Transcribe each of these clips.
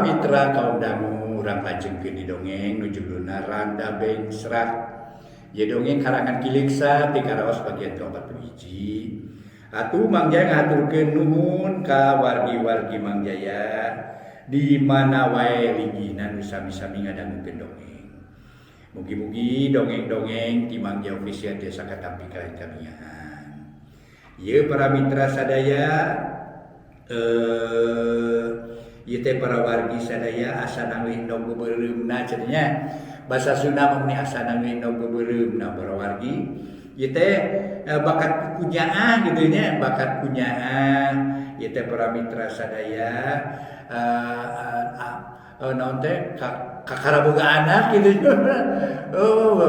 Para mitra kaum dangu urang lajengkeun di dongeng nu judulna Randa Bengsrat. Ieu dongeng karangan Ki Leuksa ti karaos bagian ke-41. Atuh Mang Jaya ngahaturkeun nuhun ka wargi-wargi Mang Jaya di mana wae linggihna nu sami-sami ngadangukeun dongeng. Mugi-mugi dongeng-dongeng ti Mang Jaya Official tiasa katampi kalayan kamiahan. Ieu para mitra sadaya ieu teh para wargi sadaya asa nangli endog beureumna cenah nya. Basa Sunda mah meni asa nangli endog beureumna para wargi. Ieu teh bakat kunyaah gitu nya, bakat kunyaah ieu teh para mitra sadaya naon teh kakara boga anak gitu. Oh,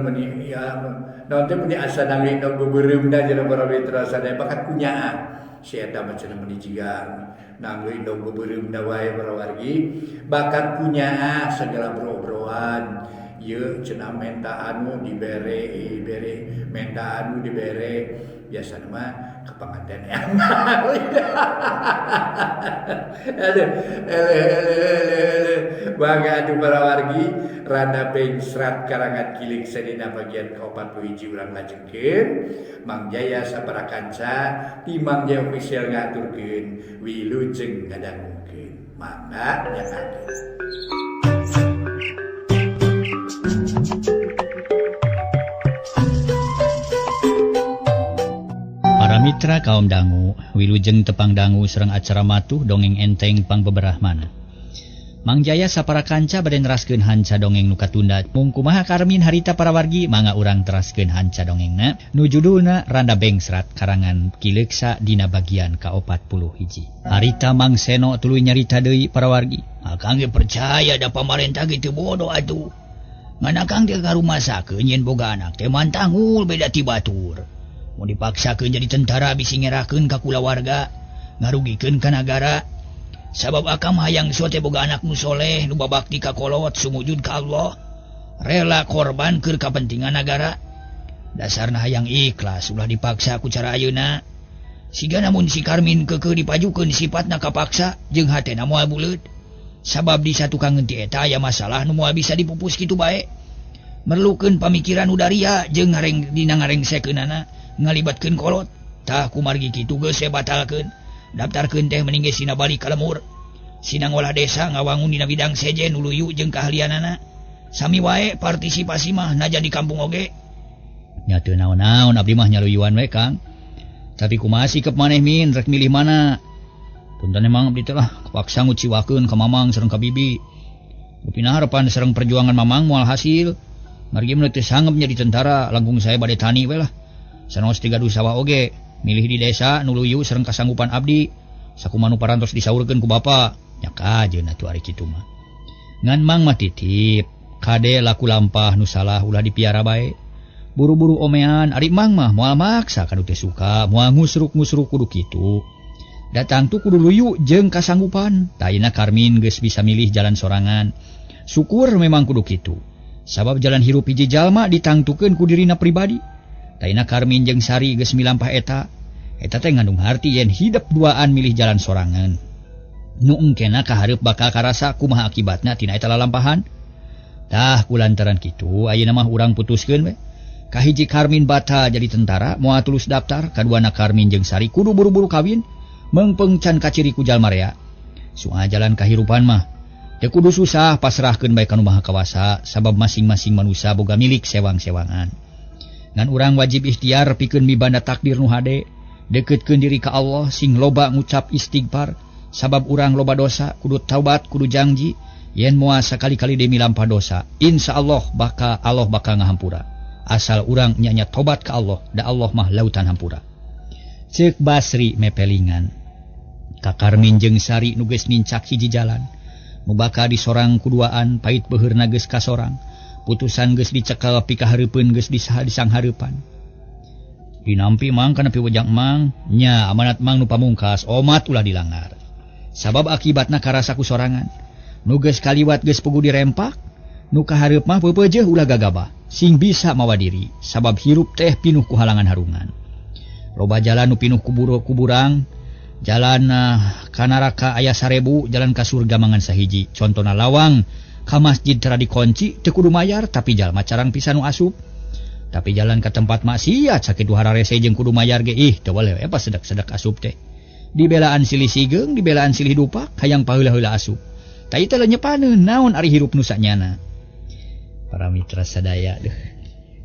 meni ya naon teh meni asa nangli endog beureumna cenah para mitra sadaya bakat kunyaah. Si eta mah cenah meni jiga nangli endog beureumna wae para wargi. Bakat kunyaah segala bro-broan. Ieu cenah menta anu dibere, bere menta anu dibere biasana mah ka panganten yang. Aduh, eleh eleh eleh eleh. Mangga atuh para wargi Randa Bengsrat karangan Ki Leuksa dina bagian ke-41 urang lajengkeun. Mang Jaya sapara kanca ti Mang Jaya Official ngaturkeun wilujeng ngadangukeun. Mangga nyakeun. Para mitra kaum dangu, wilujeng tepang dangu sareng acara matuh dongeng enteng pangbeberahmana. Mang Jaya sapara kanca bade neraskeun hanca dongeng nu katunda. Mung kumaha Karmin harita para wargi mangga urang teraskeun hanca dongengna nu judulna Randa Bengsrat karangan Ki Leuksa dina bagian ka-41. Harita Mang Seno tuluy nyarita deui para wargi. Akang ge percaya da pamarentah ge teu bodoh atuh. Ngan akang teh karumasakeun yen boga anak teh mantangul beda ti batur. Mun dipaksakeun jadi tentara bisi ngerahkeun ka kulawarga, ngarugikeun ka nagara. Sabab akang hayang sote boga anak nu soleh, nu babakti ka kolot, sumujud ka Allah, rela korban keur kapentingan nagara. Dasarna hayang ikhlas ulah dipaksa ku cara ayeuna. Siga namun si Karmin keukeuh dipajukeun sifatna kapaksa jeung hatena moal buleud. Sabab di satukang ti eta aya masalah nu moal bisa dipupus kitu bae. Merlukeun pamikiran udaria jeung ngareng dina ngarengsekeunana ngalibatkeun kolot. Tah kumargi kitu geus batalkeun. Daftarkeun teh mending ge sina balik ka lemur. Sina ngolah desa ngawangun dina bidang sejen nu luyu jeung kaahlianana. Sami wae partisipasi mah najan di kampung oge. Nya teu naon-naon abdi mah nyaluyuan we Kang. Tapi kumaha sikep maneh min rek milih mana? Punten emang abdi teh lah kepaksa nguciwakeun ka Mamang sareng ka Bibi. Rupina harepan sareng perjuangan Mamang moal hasil. Margi mun teu sanggup jadi tentara langkung saya bade tani we lah. Sanaos tiga sawah oge milih di desa nu luyu sareng kasanggupan abdi. Sakumaha nu parantos disaurkeun ku bapa. Nya kajeun atuh ari kitu mah. Ngan Mang mah titip kade laku lampah nu salah ulah dipiara bae. Buru-buru omean ari Mang mah moal maksa kanu teu suka, moal ngusruk-ngusruk kudu kitu. Datang tuh kudu luyu jeung kasanggupan. Taina Karmin geus bisa milih jalan sorangan. Syukur memang kudu kitu. Sabab jalan hirup hiji jalma ditangtukeun ku dirina pribadi. Taina Karmin jeung Sari geus milampah eta. Eta teh ngandung harti yen hidep duaan milih jalan sorangan. Nu engkena kahareup bakal karasa kumaha akibatna tina eta lalampahan. Tah kulantaran kitu ayeuna mah urang putuskeun we. Kahiji Karmin batal jadi tentara moal tulus daftar, kaduana Karmin jeung Sari kudu buru-buru kawin meungpeung can kaciri ku jalma rea. Soal jalan kahirupan mah teu kudu susah pasrahkeun bae ka nu Maha Kawasa sabab masing-masing manusia boga milik sewang-sewangan. Ngan urang wajib ikhtiar pikeun mibanda takdir nu hade, deketkeun diri ka Allah sing loba ngucap istighfar sabab urang loba dosa kudu taubat kudu janji yen moal sakali-kali demi lampah dosa insyaallah bakal Allah bakal ngahampura asal urang nya-nya tobat ka Allah da Allah mah lautan hampura. Ceuk Basri mepelingan ka Karmin jeung Sari nu geus nincak hiji jalan nu bakal disorang kuduaan pait beuheurna geus kasorang. Putusan geus dicekal pikahareupeun geus disanghareupan. Dinampi Mang kana piwejang Mang nya amanat Mang nu pamungkas omat ulah dilanggar. Sabab akibatna karasa ku sorangan. Nu geus kaliwat geus puguh dirempak, nu kahareup mah peupeujeuh ulah gagabah. Sing bisa mawa diri sabab hirup teh pinuh ku halangan harungan. Loba jalan nu pinuh kuburang, jalan Ka neraka aya 1000, jalan ka surga mangan sahiji. Contona lawang ka masjid tara dikunci teu kudu mayar tapi jalma carang pisan nu asup. Tapi jalan ka tempat maksiat sakitu hararese jeung kudu mayar ge ih teu boleh pas sedak-sedak asup teh. Dibelaan silih sigeung, dibelaan silih dupak, hayang paheula-heula asup. Ta ieu teh lenyepaneun naon ari hirup nu sanyana. Para mitra sadaya deuh.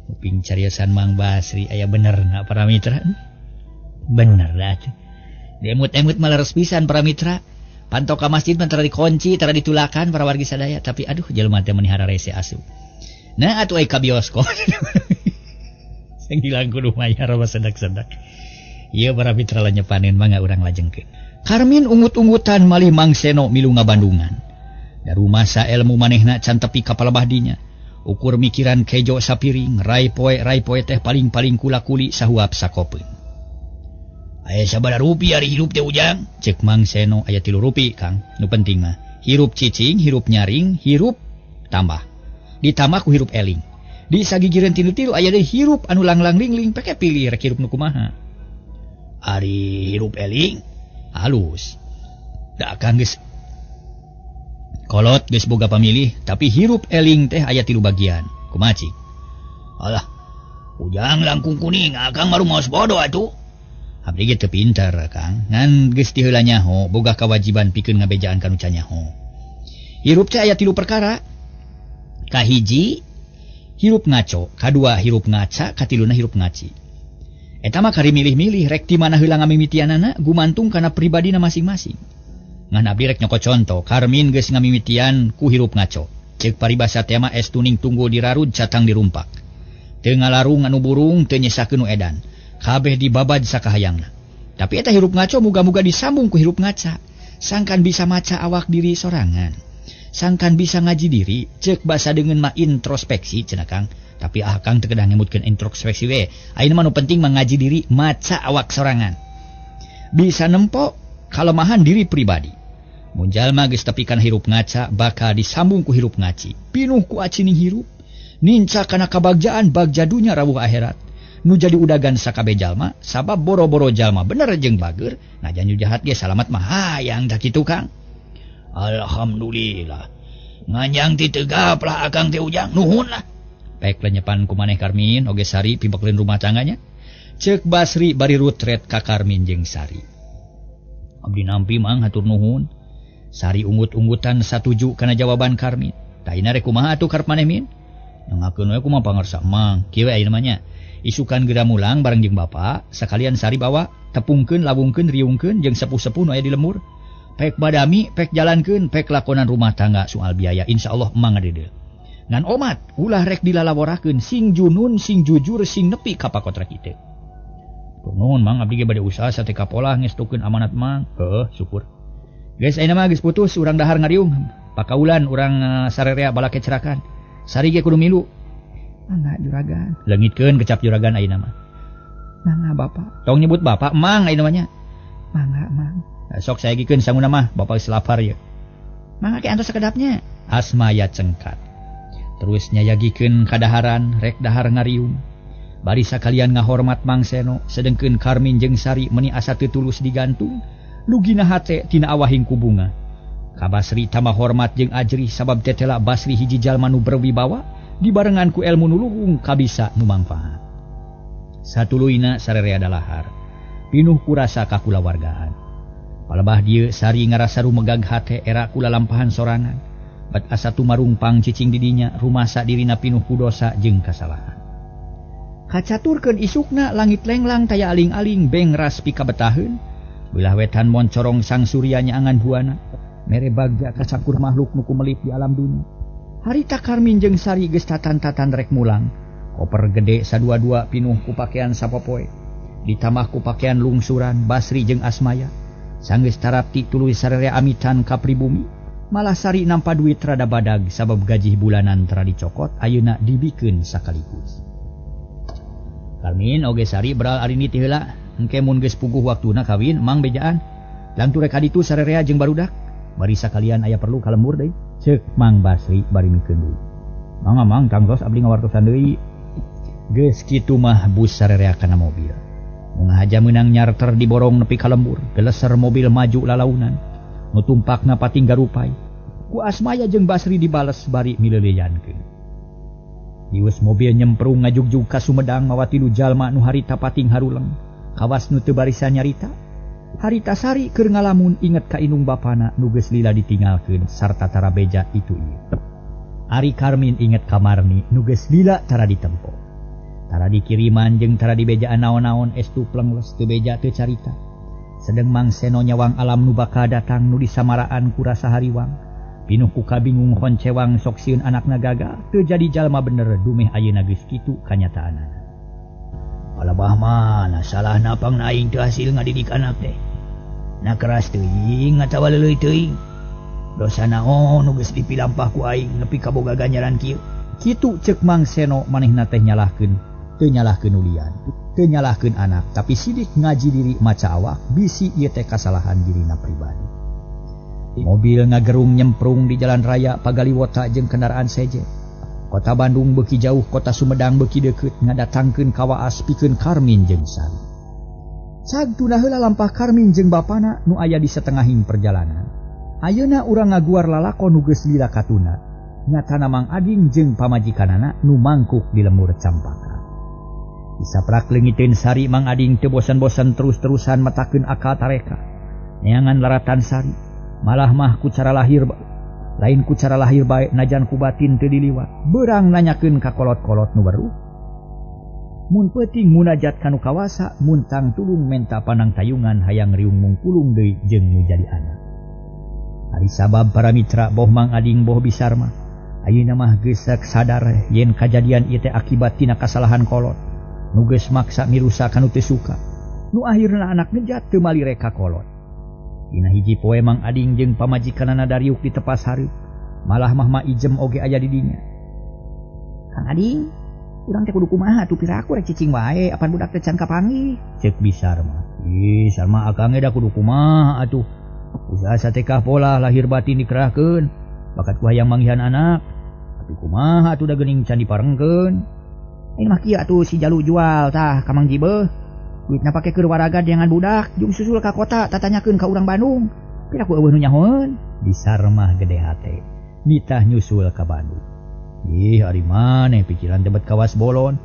Kuping cariosan Mang Basri aya benerna para mitra. Bener dah. Diemut-emut malah pisan para mitra. Pantau ka masjid mah tara dikunci, tara ditulakan para wargi sadaya, tapi aduh jelema teh meuni hararese asup. Nah atuh ai ka bioskop. Sing hilang kudu mayar sedak-sedak. Ieu para mitra lenyepaneun mangga urang lajengkeun. Karmin ungut-ungutan malih Mang Seno milu ngabandungan. Darumasa ilmu manehna can tepi ka palebah dinya. Ukur mikiran kejo sapiring, rai poe teh paling-paling kula-kuli sahuap sakopeun. Aya sabaraha rupi ari hirup teh Ujang? Cek Mang Seno aya 3 rupi, Kang. Nu penting mah hirup cicing, hirup nyaring, hirup tambah. Ditambah ku hirup eling. Di sagigireun tinu tilu aya deui hirup anu langlang lingling, pake pilih rek hirup nu kumaha. Ari hirup eling halus. Da Kang geus kolot geus boga pamilih, tapi hirup eling teh aya 3 bagian. Kumaha cik? Alah, Ujang langkung kuning, Akang baru maos bodoh atuh. Abdi ge teu pinter, Kang. Ngan geus ti heula nyaho, boga kawajiban pikeun ngabejaan ka nu can nyaho. Hirup teh aya 3 perkara. Kahiji, hirup ngaco, kadua hirup ngaca, katiluna hirup ngaci. Eta mah kari milih-milih rek ti mana heula ngamimitianana gumantung kana pribadina masing-masing. Ngan abdi rek nyoko conto, Karmin geus ngamimitian ku hirup ngaco. Ceuk paribasa teh mah es tuning tunggul dirarud catang dirumpak. Teu ngalarung anu burung, teu nyesakeun nu edan. Kabeh dibabad sakahayangna. Tapi eta hirup ngaco muga-muga disambung ku hirup ngaca. Sangkan bisa maca awak diri sorangan. Sangkan bisa ngaji diri, ceuk basa deungeun mah introspeksi cenah Kang. Tapi ah Kang teu kedah ngemutkeun introspeksi we. Ayeuna mah nu penting mah ngaji diri, maca awak sorangan. Bisa nempo kalemahan diri pribadi. Mun jalma geus tepi kana hirup ngaca bakal disambung ku hirup ngaci. Pinuh ku acining hirup, ninca kana kabagjaan bagja dunya rawuh akhirat. Nu jadi udagan sakabe jalma sabab boro-boro jalma bener jeung bager, najan nu jahat ge salamat mah hayang da kitu Kang. Alhamdulillah. Nganjang ti teu gaplah Akang teh Ujang, nuhun lah. Pek lenyepan ku maneh Karmin oge Sari pibekleun rumah tangganya. Ceuk Basri bari rutret ka Karmin jeung Sari. Abdi nampi Mang hatur nuhun. Sari ungut-ungutan satuju kana jawaban Karmin. Taina rek kumaha atuh karep maneh Min? Nangakeun we kumaha pangarsa Mang. Kieu we ayeuna mah nya. Isukan geura mulang bareng jeung bapa, sakalian Sari bawa tepungkeun, lawungkeun, riungkeun jeung sepuh-sepuh nu aya di lemur. Pek badami, pek jalankeun, pek lakonan rumah tangga soal biaya insyaallah emang ngadeudeuh. Ngan omat ulah rek dilalaworakeun sing junun, sing jujur, sing nepi ka pakotrek kitu. Nuhun Mang, abdi ge bade usaha sate kapolah ngestukeun amanat Mang. Heuh, syukur. Geus ayeuna mah geus putus urang dahar ngariung. Pakaulan urang sarerea balake cerakan. Sari ge kudu milu. Mangga juragan. Leungitkeun kecap juragan ayeuna mah. Mangga bapak. Tong nyebut bapak, Mang ayeuna mah nya. Mangga Mang. Sok sayagikeun sanguna mah, bapak geus lapar ye. Mangga ke antos sakedapnya. Asmaya cengkat. Terus nyayagikeun kadaharan, rek dahar ngariung. Bari sakalian ngahormat Mang Seno, sedengkeun Karmin jeung Sari meuni asa teu tulus digantung, lugina hate tina awahing ku bunga. Ka Basri tambah hormat jeung ajrih sabab tetela Basri hiji jalma nu berwibawa dibarengan ku ilmu nu luhung kabisa nu mangfaat. Satuluyna sarerea dalahar, pinuh ku rasa kakulawargaan. Palebah dieu Sari ngarasa rumegag hate era kulalampahan sorangan. Bat asa tumarungpang cicing di dinya, rumasa dirina pinuh ku dosa jeung kasalahan. Kacaturkeun isukna langit lenglang taya aling-aling bengras pikabetaheun. Belah wetan moncorong sang surya nyaangan buana, mere bagja kasakur makhluk nu kumelip di alam dunya. Harita Karmin jeung Sari geus tatan-tatan rek mulang. Koper gede sadua-dua pinuh ku pakaian sapopoe. Ditambah ku pakaian lungsuran Basri jeung Asmaya. Sanggeus tarapti tuluy sararea amitan ka pribumi. Malah Sari nampa duit rada badag sabab gaji bulanan tara dicokot ayeuna dibikeun sakaligus. Karmin oge Sari beral arini ti heula. Engke mun geus puguh waktuna kawin Mang bejaan. Langtu rek kaditu sarerea jeung barudak. Bari sakalian aya perlu ka lembur deui. Ceuk Mang Basri bari mikeun deui. Mangga Mang tangtos abdi ngawartosan deui. Geus kitu mah bus sarerea kana mobil. Mun ngahaja meunang nyarter diborong nepi ka lembur, geleser mobil maju lalaunan. Nu tumpakna pating garupai. Ku Asmaya jeung Basri dibales bari mileuleyankeun. Dius mobil nyemprung ngajugjug ka Sumedang mawa tilu jalma nu harita pating haruleng. Kawas nu teu barisa nyarita. Harita Sari keur ngalamun inget ka indung bapana nu geus lila ditinggalkeun sarta tara beja itu ieu. Ari Karmin inget ka Marni nu geus lila tara ditempo. Tara dikiriman jeung tara dibejaan naon-naon estu plengles teu beja teu carita. Sedeng Mang Seno nyawang alam nu bakal datang nu disamaraan ku rasa hariwang. Pinuh ku kabingung honcewang sok sieun anakna gagal teu jadi jalma bener dumeh ayeuna geus kitu kanyataanana. Palebah mana salahna pangna aing teu hasil ngadidik anak teh. Na keras teuing atawa leuleui teuing. Dosa naon nu geus dipilampah ku aing nepi ka boga ganjaran kieu. Kitu ceuk Mang Seno manehna teh nyalahkeun, teu nyalahkeun ulian, teu nyalahkeun anak, tapi sidik ngaji diri maca awak bisi ieu teh kasalahan dirina pribadi. Mobil ngagerung nyemprung di jalan raya pagaliwota jeung kendaraan sejen. Kota Bandung beuki jauh, kota Sumedang beuki deukeut ngadatangkeun kawaas pikeun Karmin jeung Sari. Cag tuna heula lampah Karmin jeung bapana nu aya di satengahing perjalanan. Ayeuna urang ngaguar lalakon nu geus lila katuna. Nyatana Mang Ading jeung pamajikanana nu mangkuk di lemur campaka. Disaprak leungiteun Sari Mang Ading teu bosan-bosan terus-terusan matakeun akal tareka. Neangan laratan Sari, malah mah ku cara lahir lain ku cara lahir bae najan ku batin teu diliwat. Beurang nanyakeun ka kolot-kolot nu baru. Mun peuting munajat ka nu kawasa, mun tang tulung menta panang tayungan hayang riung mungkulung deui jeung nu jadi anak. Ari sabab para mitra boh Mang Ading boh Bisarma ayeuna mah geus sadar yen kajadian ieu teh akibat tina kasalahan kolot nu geus maksa mirusa ka nu teu suka nu akhirna anak ngejat teu malire ka kolot. Dina hiji poe Mang Ading jeung pamajikanana dariuk di tepas hareup, malah mah Ma Ijem oge aya di dinya. Kang Ading, urang teh kudu kumaha atuh piraku rek cicing wae apan budak teh can kapanggih? Ceuk Bisarma. Ih, Sarma akang ge da kudu kumaha atuh. Usaha satekah pola lahir batin dikerahkeun, bakat ku hayang manggihan anak. Tapi kumaha atuh da geuning can diparengkeun. Ayeuna mah kieu atuh si Jalu jual tah ka Mang Jibeuh. Duitna pake keur waraga jangan budak, jeung susul ka kota tatanyakeun ka urang Bandung. Piraku eueuh nu nyahoeun? Bisarmah gede hate, nitah nyusul ka Bandung. Ih, ari maneh pikiran teh bet kawas bolon.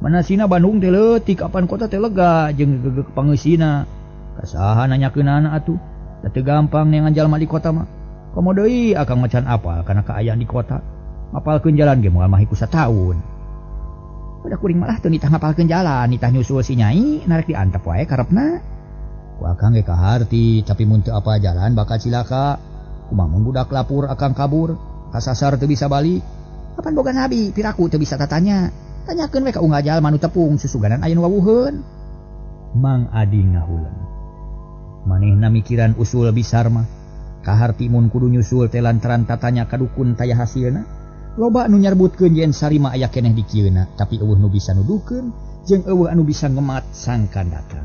Mana sina Bandung teh leutik apan kota teh lega jeung gegeg pangeusina. Kasaha nanyakeunana atuh? Da teu gampang neangan jalma di kota mah. Komo deui akang macan apal kana kaayaan di kota. Ngapalkeun jalan ge moal mah ku sataun. Udah kuring malah teu nitah ngapalkeun jalan, nitah nyusul si Nyai, narek diantep wae karepna. Ku akang ge kaharti, tapi mun teu apa jalan bakal cilaka. Kumaha mun budak lapur akang kabur, kasasar teu bisa balik. Kapan boga nabi, piraku teu bisa tatanya. Tanyakeun we ka unggal jalma nu tepung susuganan aya nu wawuheun. Mang Ading ngahuleng. Manehna mikiran usul Bisarma. Kaharti mun kudu nyusul teh lantaran tatanya ka dukun taya hasilna. Loba nu nyarbutkeun yen Sari mah aya keneh di kieuna, tapi eueuh nu bisa nuduhkeun jeung eueuh anu bisa ngemat sangkan datang.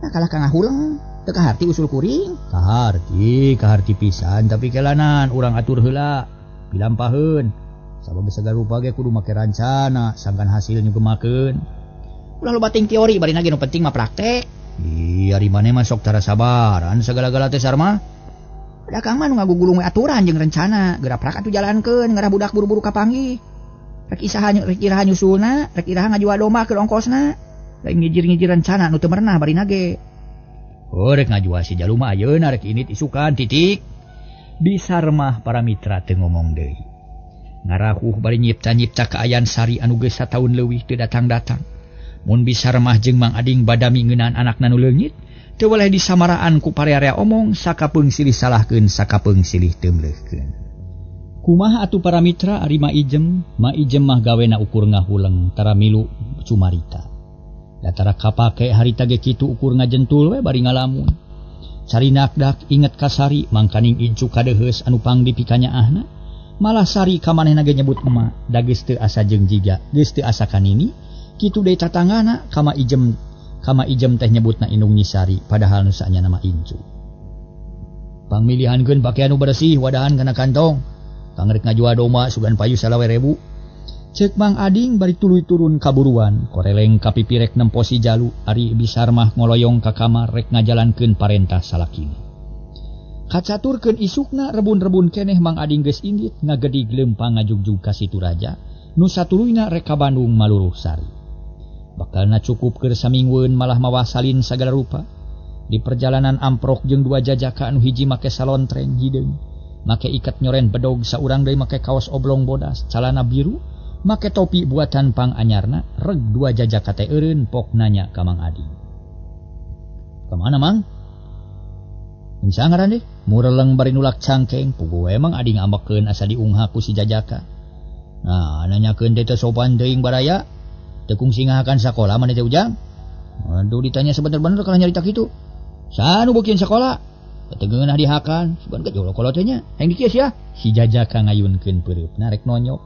Nah kalah ka ngahuleng, teu kaharti usul kuring. Kaharti, kaharti pisan tapi kelanan urang atur heula, pilampaheun. Sabab sagala rupa ge kudu make rancana sangkan hasil nyugemakeun. Ulah loba ting teori barina ge nu penting mah praktek. Ih, ari maneh mah sok tara sabaran sagala-gala teh Sarma. Da kang mah nu ngagugulung we aturan jeung rencana, geura prak atuh jalankeun ngarah budak buru-buru kapanggih. Rek isaha rek iraha nyusulna, rek iraha ngajual domba keur ongkosna. Lain ngijir-ngijir rencana nu teu merenah barina ge. Oh, rek ngajual si Jalu mah ayeuna rek init isukan titik. Bisarmah para mitra teu ngomong deui. Ngarahuh bari nyipta-nyipta kaayaan Sari anu geus sataun leuwih teu datang-datang. Mun Bisarmah jeung Mang Ading badami ngeunaan anakna nu leungit, teu weleh disamaraan ku parea-area omong sakapeung silih salahkeun sakapeung silih teumleuhkeun. Kumaha atuh para mitra ari Ma Ijem? Ma Ijem mah gawena ukur ngahuleng tara milu cumarita. Datara kapake harita ge kitu ukur ngajentul we bari ngalamun. Sari nakdak inget ka Sari mangkaning incu kadeuheus anu pangdipikanyaahna. Malah Sari ka manehna ge nyebut emak, da geus teu asa jeung jiga, geus teu asa kanini. Kitu deui tatanggana ka Ma Ijem. Kama Ijem teh nyebutna indung Nyi Sari padahal nu saanya nama incu. Pangmilihankeun pakaian nu bersih wadahan kana kantong. Kang rek ngajual domba sugan payu 25.000. Ceuk Mang Ading bari tuluy turun kaburuan, koreleng ka pipirek nempo si Jalu, ari Bisarmah ngoloyong ka kamar rek ngajalankeun parentah salakina. Kacaturkeun isukna rebun-rebun keneh Mang Ading geus indit ngagedig leumpang ngajugjug ka Situ Raja nu satuluyna rek ka Bandung maluruh Sari. Bakalna cukup keur saminggueun malah mawa salin sagala rupa. Di perjalanan amprok jeung dua jajaka anu hiji make salontreng hideung, make ikat nyoren bedog, saurang deui make kaos oblong bodas, calana biru, make topi buatan pang anyarna, reg dua jajaka teh eureun pok nanya ka Mang Ading. "Ka mana, Mang?" "Insa ngaran deh?" Mureleng bari nulak cangkeng, puguh we Mang Ading ambekeun asa diungha ku si jajaka. "Nah, nanyakeun teh teu sopan teuing baraya. Teu kungsi ngahakan sakola maneh teh Ujang?" "Aduh, ditanya sebener-bener kalah nyarita kitu. Sanu beukeun sakola? Teu geunah dihakan, sugan ge jolo kolot teh nya. Hayang dikieu sia." Si jajaka ngayunkeun peureupna rek nonyok.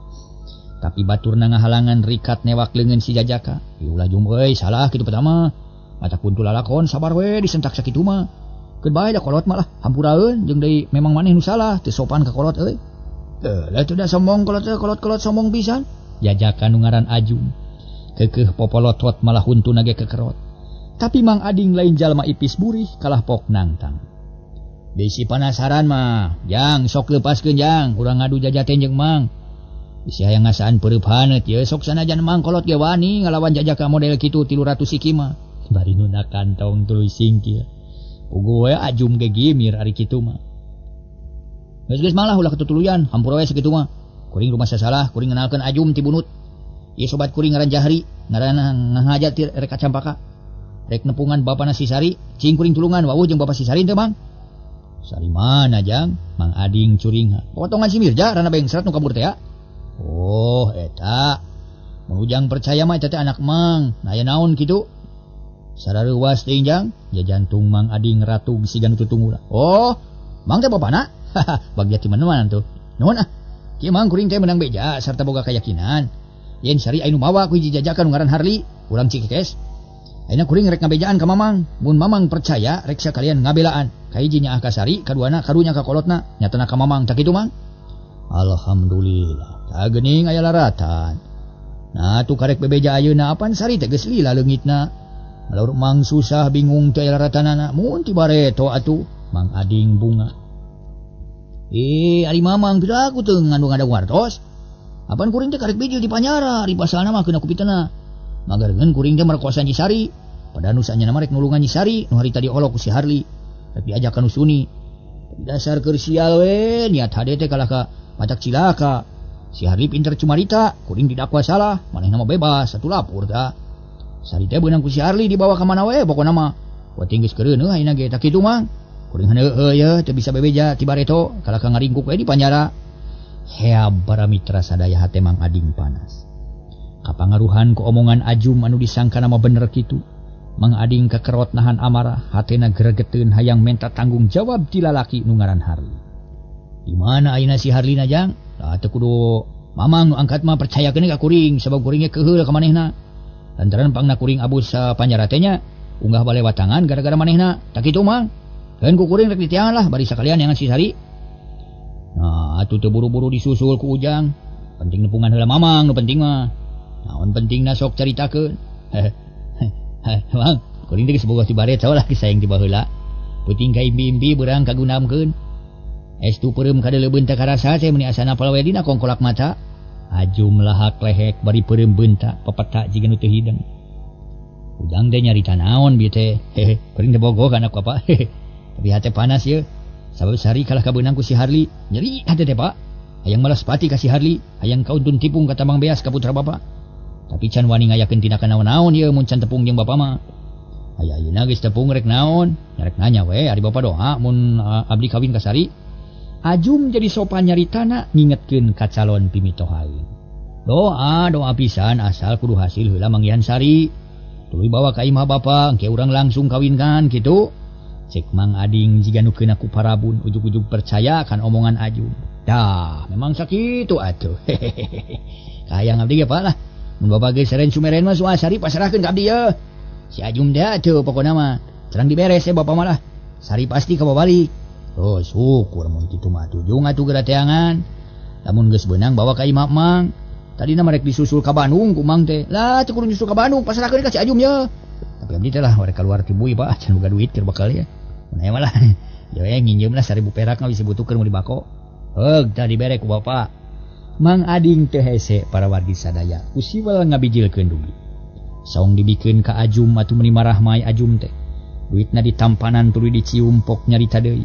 Tapi baturna ngahalangan rikat newak leungeun si jajaka. "Ieu ulah jum euy, salah kitu pertama. Mata kuntu lalakon sabar we disentak sakitu mah. Keun bae da kolot mah lah, hampuraeun jeung deui memang maneh nu salah, teu sopan ka kolot euy." "Teu lah teu da sombong kolot teh, kolot-kolot sombong pisan." Jajaka nu ngaran Ajum. Keukeuh popolotot malah huntuna ge kekerot. Tapi Mang Ading lain jalma ipis burih kalah pok nangtang. "Bisi panasaran mah, jang sok leupaskeun jang, urang ngadu jajaten jeung Mang. Bisi hayang ngasaan peureub haneut ye sok sanajan Mang kolot ge wani ngalawan jajaka model kitu 300 siki mah." Bari nuna kantong tuluy singkir. Puguh we Ajum ge gimir ari kitu mah. "Geus-geus malah ulah ketutuluyan, hampura we sakitu mah. Kuring rumah sasalah, kuring ngenalkeun Ajum ti bunut. Ieu sobat kuring ngaran Jahri, ngaranna ngahaja ti rek ka Campaka. Rek nepungan bapana si Sari, cing kuring tulungan wawuh jeung bapa si Sari teh Mang." "Sari mana jang?" Mang Ading curingha. "Potongan si Mirja rana bengsrat nu kabur teh ya." "Oh, eta. Mun Ujang percaya mah eta teh anak Mang. Nah aya naon kitu?" "Sarareuwas teuing jang." Ja jantung Mang Ading ratug siga nu tutungula. "Oh, Mang teh bapana?" "Haha, bagja ti mana tuh. Nuhun ah. Kieu Mang kuring teh menang beja sarta boga keyakinan. Yen Sari anu mawa ku hiji jajakan nu ngaran Harli, urang Cikekes. Ayeuna kuring rek ngabejaan ka Mamang. Mun Mamang percaya rek sakalian ngabelaan. Kahiji nyaah ka Sari, kaduana karunya ka kolotna, nyatana ka Mamang tak kitu Mang." "Alhamdulillah. Tah geuning aya laratan. Nah tuh karek bebeja ayeuna apan Sari teh geus lila leungitna. Malaur Mang susah bingung teh aya laratanana. Mun ti bareto atuh." Mang Ading bunga. "Eh, ari Mamang kitu aku teu ngandung ada wartos. Apan kuring teh karek bijil di panjara, ari pasalna mah keuna ku pitena. Magareungeun kuring teh merkosa Nyi Sari. Padahal nu saenyana mah rek nulungan Nyi Sari, nu hari tadi olok ku si Harli. Rek diajak ka nu Suni. Dasar keur sial we, niat hade teh kalah ka macak cilaka. Si Harli pinter cumarita, kuring didakwa salah, manehna mah bebas, satu lapor tah. Sari teh beunang ku si Harli dibawa ka mana we pokona mah. Wating geus keureuh ayeuna ge tak kitu Mang. Kuring heueuh ye teu bisa bebeja ti bareto, kalah ka ngaringkuk we di panjara." Heab para mitra sadaya hate Mang Ading panas. Kapangaruhan ku omongan Ajum anu disangka nama bener kitu. Mang Ading kekerot nahan amarah, hatena gregeteun hayang menta tanggung jawab ti lalaki nu ngaran Harli. "Di mana ayeuna si Harli na jang?" "Lah teu kudu Mamang nu angkat mah percayakeun ka kuring sabab kuring ge keuheul ka manehna. Lantaran pangna kuring abus panjara teh nya, unggah bale watangan gara-gara manehna. Tak kitu Mang. Keun ku kuring rek ditiangan lah bari sakalian yang si Sari." "Nah, atuh teu buru-buru disusul ku Ujang. Penting nepungan heula Mamang nu penting mah. Naon pentingna sok caritakeun." "Mang, kuring teh geus bogoh ti baret saolah geus sayang ti baheula. Peuting ka impi-impi beurang kagunamkeun. Estu peureum kadeuleubeuh teh karasa teh meuni asana palawe dina kongkolak mata." Ajum lahak lehek bari peureum beunta pepeta jiga nu teu hideng. "Ujang teh nyarita naon bieu teh? Hehe, kuring teh bogoh kana ku apa. Tapi hate panas ye. Sabab Sari kalah kabeunang ku si Harli. Nyeri hate teh Pak. Hayang malas pati ka si Harli, hayang kauntun tipung ka tambang beas ka putra bapa. Tapi can wani ngayakeun tindakan naon-naon ye mun can tepung jeung bapa mah. Aya ayeuna geus tepung rek naon? Rek nanya we ari bapa doa mun abdi kawin ka Sari." Ajum jadi sopan nyaritana ngingetkeun ka calon pimitohaeun. Doa doa pisan asal kudu hasil heula manggihan Sari. Tuluy bawa ka imah bapa, engke urang langsung kawinkan kitu. Cek Mang Ading jiga nu keuna ku parabun ujug-ujug percaya kan omongan Ajum. Dah, memang sakitu atuh. Kahayang abdi ge Pak lah. Mun bapa ge seren sumeren mah soal Sari pasrahkeun ka abdi ye. Si Ajum teh atuh pokona mah. Terang diberes ya bapa malah. Sari pasti ka balik. Oh, syukur mun kitu mah tujung atuh geura teangan. Lamun geus beunang bawa ka imah Mang. Tadina mah rek disusul ka Bandung ku Mang teh. Lah teu kudu nyusul ka Bandung, pasrahkeun ka si Ajum ye. Tapi abdi teh lah rek kaluar ti bui Pak, can boga duit keur bakal ye. Mun aya mah lah. Ya nginjeum lah 1000 perak mah bisa butuhkeun mun dibako. Heug tah dibere ku bapak. Mang Ading teu hese para wargi sadaya ku siwel ngabijilkeun duit. Saung dibikeun ka Ajum atuh meuni marah mai Ajum teh. Duitna ditampanan tuluy dicium pok nyarita deui.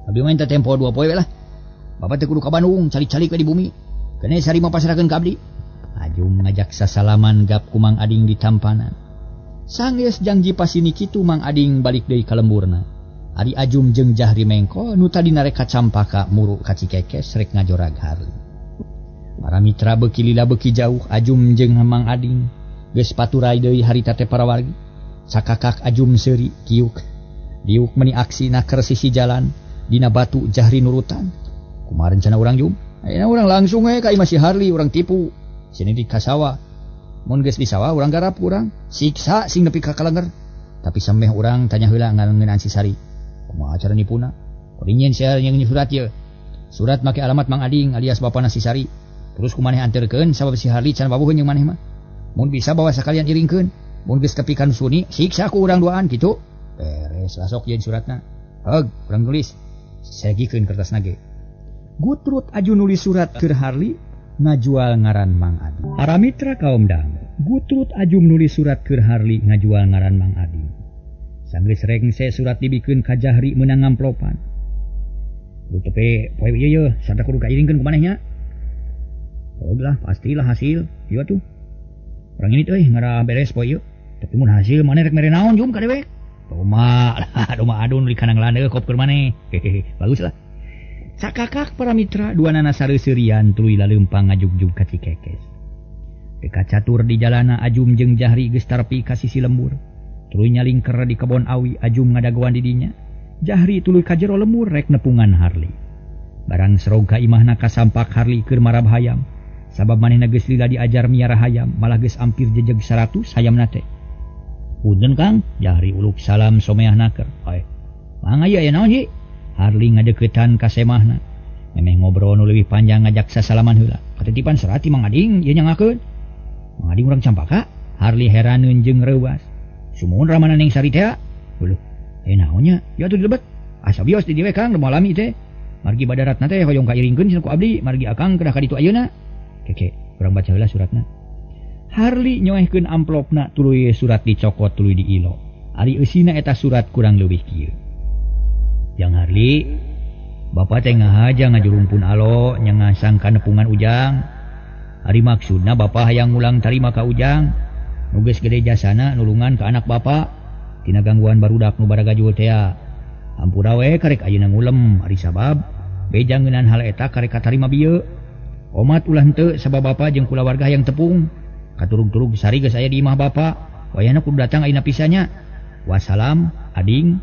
Abdi mah minta tempo 2 poe we lah. Bapak teh kudu ka Bandung calik-calik we di bumi. Kene Sari mah pasrahkeun ka abdi. Ajum ngajak sasalaman gap ku Mang Ading ditampanan. Sanggeus janji pasini kitu Mang Ading balik deui ka lemburna. Ari Ajum jeung Jahri Mengko nu tadina rek ka Campaka muru ka Cikekes rek ngajorag Harli. Para mitra beuki lila beuki jauh Ajum jeung Mang Ading geus paturai deui harita teh para wargi. Sakakak Ajum seuri kiuk. Diuk meuni aksina keur sisi jalan dina batu Jahri nurutan. Kumaha rencana urang Jum? Ayeuna urang langsung we ka imah si Harli urang tipu. Sini di kasawa. Mun geus di sawah urang garap urang siksa sing nepi ka kalenger. Tapi sameh urang tanya heula ngeunaan si Sari. Kumaha cara nipuna? Kuring sia yang surat ieu. Surat make alamat Mang Ading alias bapana si Sari. Terus kumaneh anterkeun sabab si Harli can babuheun jeung maneh mah. Mun bisa bawa sakalian iringkeun. Mun geus tepi ka nu suni siksa ku urang duaan kitu. Beres lah sok yeun suratna. Heug, urang tulis. Segikeun kertasna ge. Gutrut aju nulis surat keur Harli ngajual ngaran Mang Ading. Para mitra kaum dangu, Gutrut aju nulis surat keur Harli ngajual ngaran Mang Ading. Sanggeus rengse surat dibikeun ka Jahri meunang ngamplopan. Kudu tepe poe ieu yeuh, sada kudu kairingkeun ku manehnya. Oh lah, pastilah hasil. Ieu atuh. Urang ini euy ngara beres poe ieu. Tapi mun hasil maneh rek mere naon jum ka dewek? Doma lah, doma adun di kanang landeuh kop keur maneh. Hehehe, bagus lah. Sakakak para mitra dua nana sareuseurian tuluy laleumpang ngajugjug ka Cikekes. Teu catur di jalana Ajum jeung Jahri geus tarpi ka sisi lembur. Tuluy nyalingker di kebon awi Ajum ngadagoan di dinya. Jahri tuluy ka jero lemur rek nepungan Harli. Barang serog ka imahna kasampak Harli keur marab hayam. Sabab manehna geus lila diajar miara hayam, malah geus ampir jejeg 100 hayamna teh. Punten Kang, Jahri uluk salam someah naker. Hae. Mangga ieu aya naon hi? Harli ngadeukeutan ka semahna. Memeh ngobrol nu leuwih panjang ngajak sasalaman heula. Katitipan serati Mang Ading ieu nyangakeun. Mang Ading urang Campaka. Harli heraneun jeung reuas. Sumuhun ramana Neng Sari teh. Heuh. Eh naon nya? Ya atuh dilebet. Asa bios di dieu Kang, malami teh. Margi badaratna teh hoyong kairingkeun cenah ku abdi, margi akang kedah ka ditu ayeuna. Keke, urang baca heula suratna. Harli nyoehkeun amplopna tuluy surat dicokot tuluy diilo. Ari eusina eta surat kurang leuwih kieu. Jang Harli, bapak teh ngahaja ngajurumpun alo nya ngasang ka nepungan Ujang. Ari maksudna bapak hayang ngulang tarima ka Ujang. Nu geus gede jasana nulungan ka anak bapak tina gangguan barudak nu baragajul tea. Hampura we karek ayeuna ngulem ari sabab beja ngeunan hal eta karek katarima bieu. Omat ulah henteu sabab bapak jeung kulawarga hayang tepung. Katurug-turug Sari geus aya di imah bapak. Wayahna kudu datang ayeuna pisanya. Wassalam, Ading.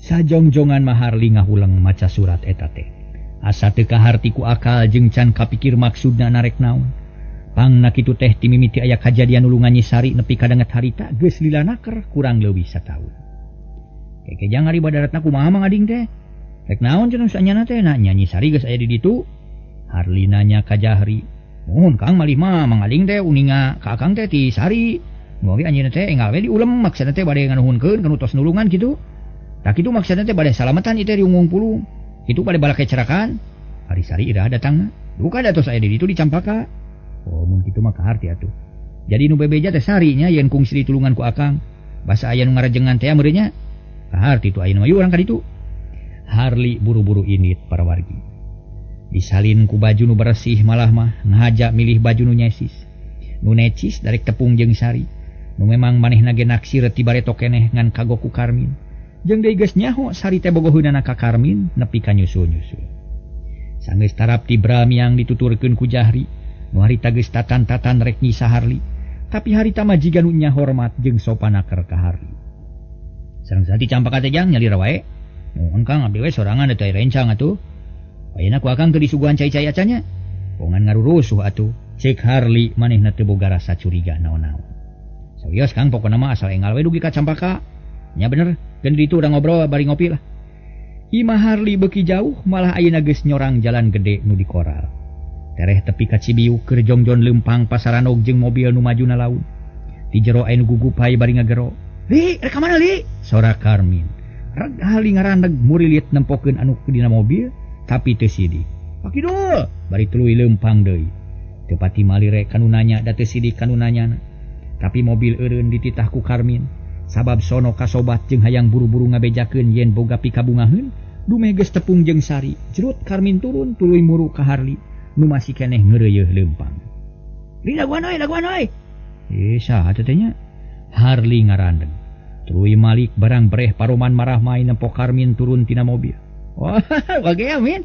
Sajongjongan mah Harli ngahuleng maca surat eta teh. Asa teu kaharti ku akal jeung can kapikir maksudna narek naon. Pangna kitu teh timimiti aya kajadian nulungan Nyi Sari nepi kadanget harita geus lila naker kurang leuwih sataun. Keke jang ari badaratna kumaha Mang Ading teh? Rek naon cenah sanyana teh na Nyi Sari geus aya di ditu. Harli nanya ka Jahri. Mohon Kang malih mah Mang Ading teh uninga ka akang teh ti Sari. Nu we anjeunna teh enggal we diulem maksudna teh bade nganuhunkeun kanu tos nulungan kitu. Tak itu maksudna teh bade salamatan ieu teh diungung pulung. Kitu bade balake cerakan. Ari Sari iraha datangna. Duka da tos aya di ditu di Campaka. Oh mun kitu mah kaharti atuh. Jadi nu bebeja teh Sari nya yen kungsi ditulungan ku akang. Basa aya nu ngarejengan teh meureun nya. Kaharti tu ayeuna mah yuk urang ka ditu. Harli buru-buru init para wargi. Disalin ku baju nu bersih malah mah ngahaja milih baju nu nyesis. Nu necis darek tepung jeung Sari. Nu memang manehna ge naksir ti bareto keneh ngan kagok ku Karmin. Jeung deui geus nyaho Sari teh bogoheunana ka Karmin nepi ka nyusul-nyusul. Sanggeus tarap ti Bramiang dituturkeun ku Jahri, nu harita geus tatan-tatan rek nyisa Harli. Tapi harita mah jiga nu nya hormat jeung sopana keur ka Harli. Sareng sati Campaka teh jang nyalira wae. Muhun Kang abdi we sorangan teh rencang atuh. Ayeuna ku akang teu disuguhan cai-cai acannya. Bongan ngarurusuh atuh. Cek Harli manehna teu boga rasa curiga naon-naon. Sawios Kang pokona mah asal enggal we dugi ka Campaka. Nya bener, geun ditu urang ngobrol bari ngopi lah. Imah Harli beuki jauh malah ayeuna geus nyorang jalan gede nu di koral. Tereh tepi ka Cibiuk keur jongjon leumpang pasaranog jeung mobil nu majuna laun. Di jero aya nu gugupai bari ngagero. Li, rek ka mana li? Sora Karmin. Reg Harli ngarandeg murilit nempokeun anu dina mobil tapi teu sidik. Pak Kidul bari tuluy leumpang deui. Teu pati malire kanu nanya da teu sidik kanu nanyana. Tapi mobil eureun dititah ku Karmin. Sabab sono kasobat jeung hayang buru-buru ngabejakeun yen boga pikabungaheun, dumeh geus tepung jeung Sari. Jerut Karmin turun tuluy muru ka Harli nu masih keneh ngeureuyeuh leumpang. Li laguan euy, laguan euy. Saha teh nya? Harli ngarandeg. Tuluy malik barang breh paroman marah main nempo Karmin turun tina mobil. Wah, bagea min.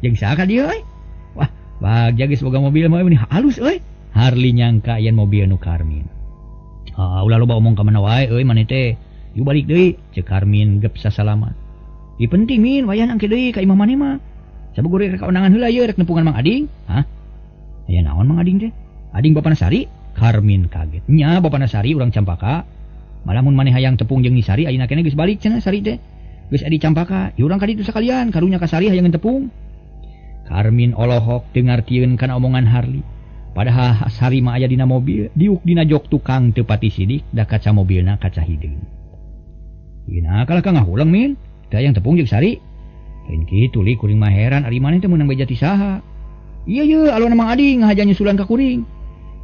Jeung saha ka dieu euy? Wah, bagja geus boga mobil mah meuni halus euy. Harli nyangka yen mobil nu Karmin. Ah, ulah loba omong ka mana wae euy maneh teh. Yuk balik deui, ceuk Karmin gep sasalaman. Ieu penting min, wayah angke deui ka imah maneh mah. Sabab rek ka undangan heula ieu rek nepungan Mang Ading. Hah? Aya naon Mang Ading teh? Ading bapana Sari? Karmin kaget. Nya bapana Sari urang Campaka. Malah mun maneh hayang tepung jeung Sari ayeuna keneh geus balik cenah Sari teh. Geus adi Campaka, ieu urang ka ditu sakalian karunya ka Sari hayang tepung. Karmin olohok teu ngartieun kana omongan Harli. Padahal Sari mah aya dina mobil, diuk dina jok tukang teu pati sidik da kaca mobilna kaca hideung. Ina kalah ka ngahuleng min, teu hayang tepung jeung Sari. Lain kitu li kuring mah heran ari maneh teh meunang beja ti saha. Ieu ye alona Mang Ading ngahaja nyusulan ka kuring.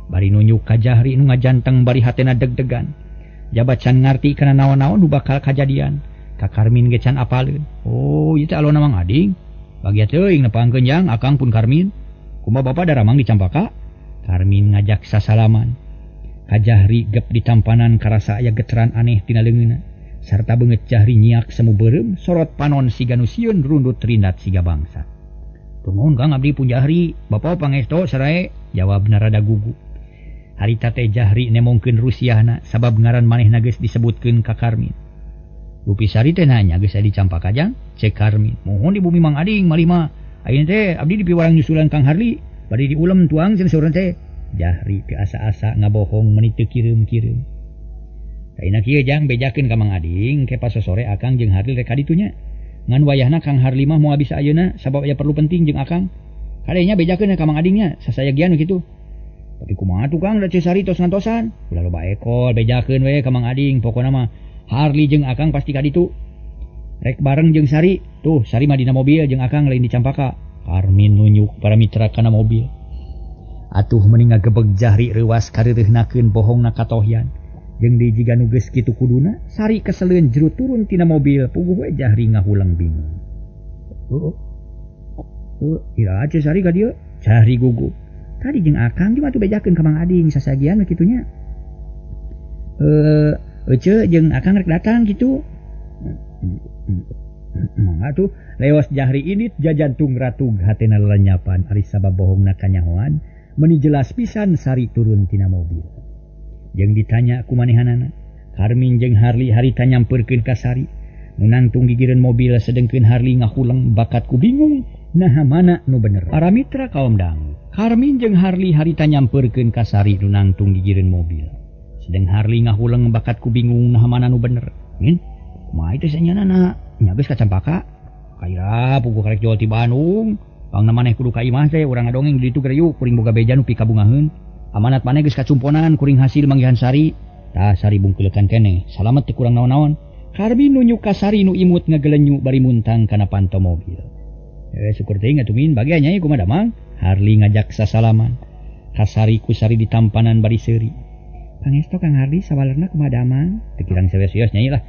Bari nunjuk ka Jahri nu ngajanteng bari hatena deg-degan. Jabat can ngarti kana naon-naon nu bakal kajadian. Ka Karmin ge can apaleun. Oh, ieu teh alona Mang Ading. Bagia teuing nepangkeun jang akang pun Karmin. Kumaha bapa daramang di Campaka? Karmin ngajak sasalaman. Ka Jahri gep ditampanan karasa aya geteran aneh tina leungeunna. Sarta beungeut Jahri nyiak semu beureum, sorot panon siga nu sieun rundut rindat siga bangsa. Tumuhun Kang abdi pun Jahri, bapa pangesto sarae, jawabna rada gugup. Harita teh Jahri nemongkeun rusiahna sabab ngaran manehna geus disebutkeun ka Karmin. Rupi Sari teh nanya geus aya di Campaka jang? Cek Karmin. Mohon di bumi Mang Ading malih mah. Ayeuna teh abdi dipiwarang nyusulan Kang Harli, bari diulem tuang cenah saurang teh. Jahri teu asa-asa ngabohong meuni teu kireum-kireum. Ayeuna kieu jang bejakeun ka Mang Ading ke pasosore akang jeung Harli rek ka ditu nya. Ngan wayahna Kang Harli mah moal bisa ayeuna sabab aya perlu penting jeung akang. Kadenya bejakeun ka Mang Adingnya sasayagian kitu. Tapi kumaha tuh Kang da Ceu Sari tos ngantosan. Ulah loba ekol bejakeun we ka Mang Ading pokona mah Harli jeung akang pasti ka ditu. Rek bareng jeung Sari. Tuh Sari mah dina mobil jeung akang lain di Campaka. Karmin nunjuk para mitra kana mobil. Atuh meni ngagebeg Jahri reuwas kareureuhnakeun bohongna katohyan. Jeung deui jiga nu geus kitu kuduna, Sari keseleun jero turun tina mobil, puguh we Jahri ngahuleng bingung. Ira Ceu Sari ka dieu? Jahri gugup. Tadi jeung akang cuma atuh bejakeun ka Mang Ading sasagian we kitu nya. Ece jeung akang rek datang kitu. Mangga tuh lewas Jahri init jajantung ratug hatena lelenyapan ari sabab bohongna kanyahoan meuni jelas pisan Sari turun tina mobil. Jeung ditanya ku manehanana, Karmin jeung Harli harita nyamperkeun ka Sari. Nu nangtung gigireun mobil sedengkeun Harli ngahuleng bakat ku bingung naha mana nu bener. Para mitra kaum dangu, Karmin jeung Harli harita nyamperkeun ka Sari nu nangtung gigireun mobil. Sedeng Harli ngahuleng bakat ku bingung naha mana nu bener. Min, kumaha teh sanyanana? Nya geus ka Campaka. Kaira puguh karek jual ti Bandung. Pangna maneh kudu ka imah teh urang ngadongeng di ditu gereyuk kuring boga beja nu pikabungaheun. Amanat maneh geus kacumponan kuring hasil manggihan Sari. Tah Sari bungkeulekan keneh, salamet teu kurang naon-naon. Karmin nunjuk ka Sari nu imut ngagelenyu bari muntang kana panto mobil. Syukur teuing atuh min bagia nya kumaha damang. Harli ngajak sasalaman. Ka Sari ku Sari ditampanan bari seuri. Pangesto Kang Harli sawalerna kumaha damang? Teu kirang serius nyai lah.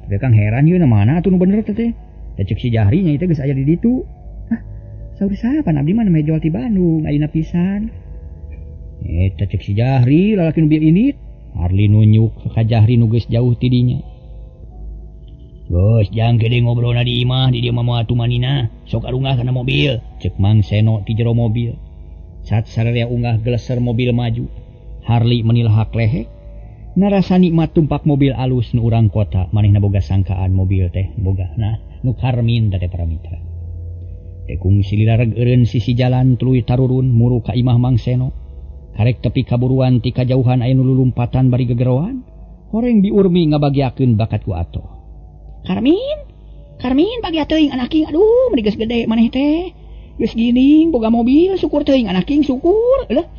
Tapi Kang heran ieu na mana atuh nu bener teh. Da ceuk si Jahri nyai teh geus aya di ditu. Hah, saur saha pan abdi mah nu jual ti Bandung ayeuna pisan. Eta ceuk si Jahri lalaki nu bieu init. Harli nunjuk ka Jahri nu geus jauh ti dinya. Geus jang gede ngobrolna di imah di dieu mah moal tumanina, sok arungah kana mobil. Ceuk Mang Seno ti jero mobil. Saat sararea unggah geleser mobil maju. Harli menilahak lehek. Narasa nikmat tumpak mobil alus nu urang kota manehna boga sangkaan mobil teh boga nah nu Karmin teh para mitra. Teh kungsi lilareg eureun sisi jalan tuluy tarurun muru ka imah Mang Seno. Karek tepi kaburuan ti kajauhan aya nu lulumpatan bari gegeroan. Horeng diurmi ngabagiakeun bakat ku atoh. Karmin, Karmin bagia teuing anak king aduh meuni geus gede maneh teh. Geus gining boga mobil syukur teuing anak king syukur. Eulah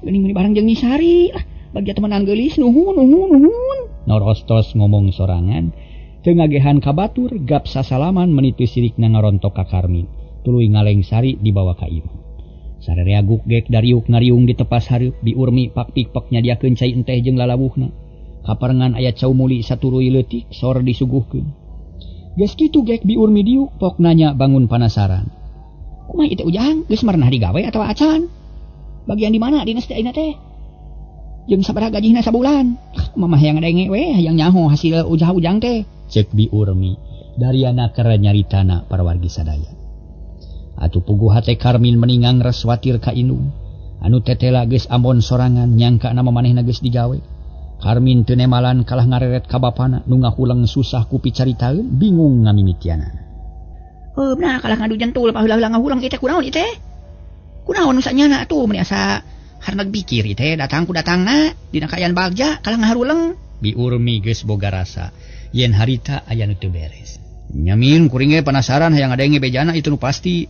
geuning meuni bareng jeung Nyi Sari lah. Bagia temenan geulis nuhun nuhun nuhun. Norostos ngomong sorangan Teu ngagehan ka batur gap sasalaman meni teu sirikna ngarontok ka Karmin. Tuluy ngalengsari dibawa ka imah. Sarerea guk gek dariuk ngariung di tepas hareup Bi Urmi pak-pikpek nyadiakeun cai enteh jeung lalawuhna. Kaparengan aya cau muli saturuy leutik sor disuguhkeun. Geus kitu gek Bi Urmi diuk pok nanya bangun panasaran. Kumaha ieu teh Ujang geus marenah digawe atawa acan? Bagian di mana dinas teh ayeuna teh? Jeung sabaraha gajihna sabulan? Mamah hayang ngadenge we hayang nyaho hasil usaha Ujang teh. Cek Bi Urmi dariana keur nyaritana parawargi sadaya. Atuh puguh hate Karmin meningang reswatir ka indung. Anu tetela geus ambon sorangan nyangka nama manehna geus digawe. Karmin teu nemalan kalah ngareret ka bapana nu ngahuleng susah ku picaritaeun bingung ngamimitianana. Heuh nah kalah ngadu jentul paheula-heula ngahuleng ieu teh kunaon ieu teh? Kunaon nu sanyana atuh meuni asa harneg pikir ieu teh datang ku datangna dina kaayaan bagja kalah ngaharuleng. Bi Urmi geus boga rasa yen harita aya nu teu beres. Nyamin kuring ge panasaran hayang ngadenge bejana itu nu pasti.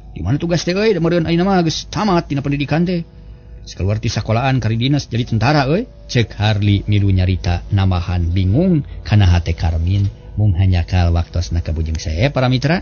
Di mana tugas teh euy meureun ayeuna mah geus tamat dina pendidikan teh. Keluar ti sakolaan kari dinas jadi tentara euy. Cek Harli milu nyarita nambahan bingung kana hate Karmin mung hanjakal waktosna kabujeng saya para mitra.